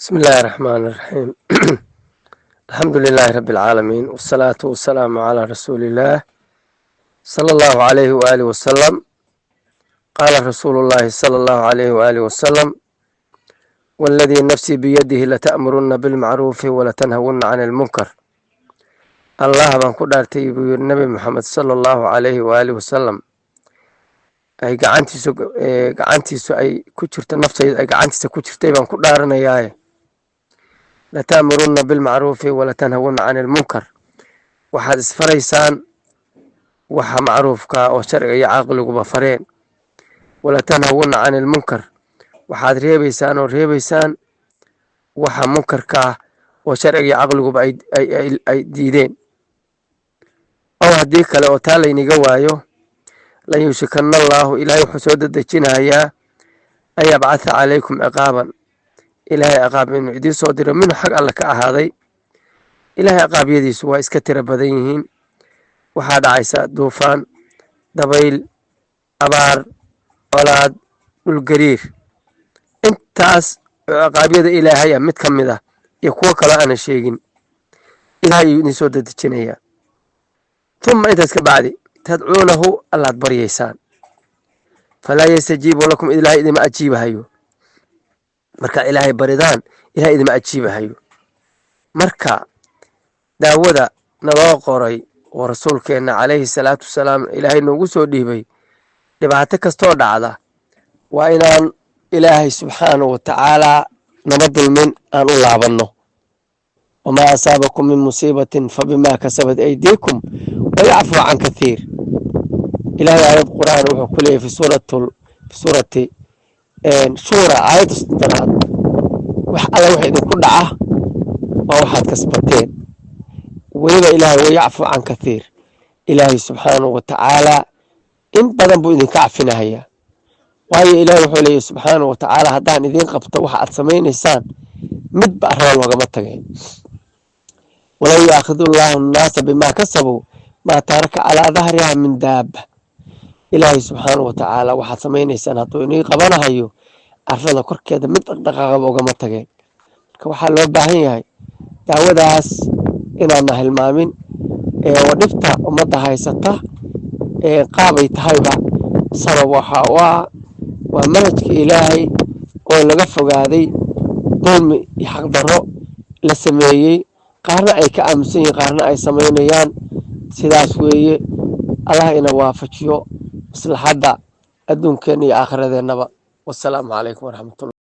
بسم الله الرحمن الرحيم، الحمد لله رب العالمين، والصلاة والسلام على رسول الله صلى الله عليه وآله وسلم. قال رسول الله صلى الله عليه وآله وسلم: والذي نفسي بيده لتأمرن بالمعروف ولتنهون عن المنكر. Allah baan ku dhaartay, buu yiri Nabi Maxamed sala Allahu calayhi waaalih wasalam, ay gacantiisu ay ku jirto, naftaydu ay gacantiisa ku jirtay baan ku dhaaranayaaye, لتأمرن بالمعروف ولتنهون عن المنكر. Waxaad isfaraysaan waxa macruufka oo sharciga iyo caqliguba fareen. ولتنهون عن المنكر, waxaad reebeysaan oo reebeysaan waxa munkarka ah oo sharciga iyo caqliguba ay diideen. Ow haddii kale oo taa layniga waayo, ليوشكن الله, Ilaahay wuxuu soo dedejinayaa, أن يبعث عليكم عقابا, Ilaahay ciqaab inuu idiin soo diro, minhu, xag Alle ka ahaaday. Ilaahay ciqaabyadiisu waa iska tiro badan yihiin. Waxaa dhacaysa duufaan, dabayl, abaar, colaad, dhulgariir. Intaas oo ciqaabyada Ilaahay ah mid ka mid ah iyo kuwo kaloo aanan sheegin Ilahay ayuu idin soo dedejinayaa. ثم, intaas ka bacdi, تدعونه, Allaad baryaysaan, فلا يستجيب لكم, Ilaahay idima ajiibahayo. Markaa Ilaahay baridaan, Ilahay idima ajiibahayo. Marka daawada naloo qoray oo rasuulkeenna calayhi salaatu wasalaam Ilaahay noogu soo dhiibay, dhibaato kastoo dhacda waa inaan Ilaahay subxaanahu wa tacaalaa nama dulmin aan u laabanno. وما أصابكم من مصيبة فبما كسبت أيديكم ويعفو عن كثير. Ilahay aayad Qur'aan wuxuu ku leeyahy fi suurati Shuura, aayadda 30aad: wax alla wax idinku dhaca waa waxaad kasbateen. Weliba Ilaahay ويعفو عن كثير, Ilaahay subxaanahu wa tacaalaa in badan buu idinka cafinahayaa. Waayo, Ilaahay wuxuu leeyahy subxaanahu wa tacaala: haddaan idiin qabto waxa aad samaynaysaan, midba arraba loogama tageen. ولو يؤاخذ الله الناس بما كسبوا ما ترك على ظهرها من دابة. Ilaahay subxaanahu wa tacaala waxaad samaynaysaan hadduu inii qabanahayo, arrada korkeeda mid dhaqdhaqaaqaba ugama tageen. Marka waxaa loo baahan yahay daawadaas inaadna hilmaamin oo dhibta ummadda haysata ee qaabay tahayba sabab waxa u ah waa manhajka Ilaahay oo laga fogaaday, dulmi iyo xaqdarro la sameeyey, qaarna ay ka aamusan yihiin, qaarna ay samaynayaan. Sidaas weeye. Allah ina waafajiyo maslaxadda adduunkeenna iyo aakhiradeennaba. Wasalaamu calaykum waraxmatullah.